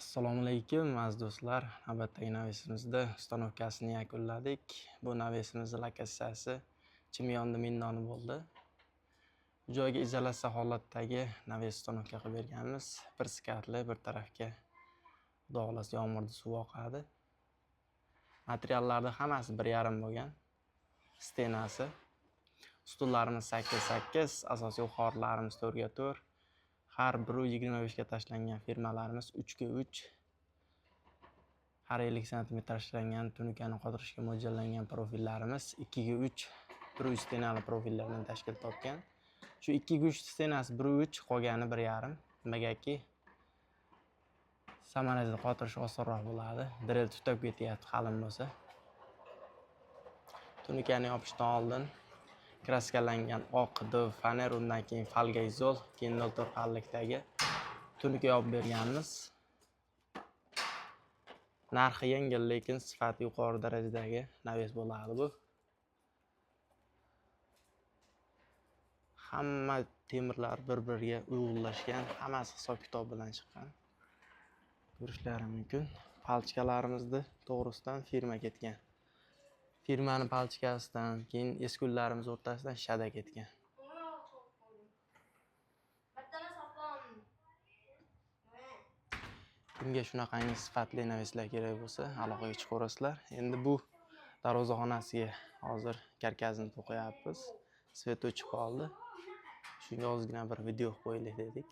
Assalomu alaykum, aziz do'stlar. Navbatdagi навес imizda установка sini yakunladik. Bu навес imizni lokatsiyasi Chimyonda Mindoni bo'ldi. Bu joyga izolyatsiya holatdagi навес установка qilib berganmiz. Bir скат li, bir tarafga, Xudo xohlasa, yomg'irda suv oqadi. Materiallarni hammasi 1,5 bo'lgan. Стена si. Stullarimiz 8-8, asosiy yuqorilarimiz 4ga 4. Har biri 25 ga tashlangan firmalarimiz 3ga 3. Har 50 santimetr tashlangan tunukani qotirishga mo'ljallangan profillarimiz 2ga 3 bir стена li profillardan tashkil topgan. Shu 2ga 3 стена si 1,3, qolgani 1,5. Nimagaki, саморез da qotirish osonroq bo'ladi. Дрель tutab ketyapti qalin bo'lsa. Tunukani yopishdan oldin краска langan oq ДВ faner, undan keyin фольга изол, keyin 0,4 qalinlikdagi tunuka yopib berganmiz. Narxi yengil, lekin sifati yuqori darajadagi навес bo'ladi bu. Hamma temirlar bir-biriga uyg'unlashgan, hammasi hisob-kitob bilan chiqqan. Ko'rishlari mumkin. Палочка larimizni to'g'risidan firma ketgan. Firmani палочка sidan, keyin eskullarimiz o'rtasidan shada ketgan. Bittani sopon. Kimga shunaqangi sifatli навес lar kerak bo'lsa, aloqaga chiqaverasizlar. Endi bu darvozaxonasiga hozir karkasini to'qiyapmiz. Свет o'chib qoldi. Shunga ozgina bir video qo'yaylik dedik.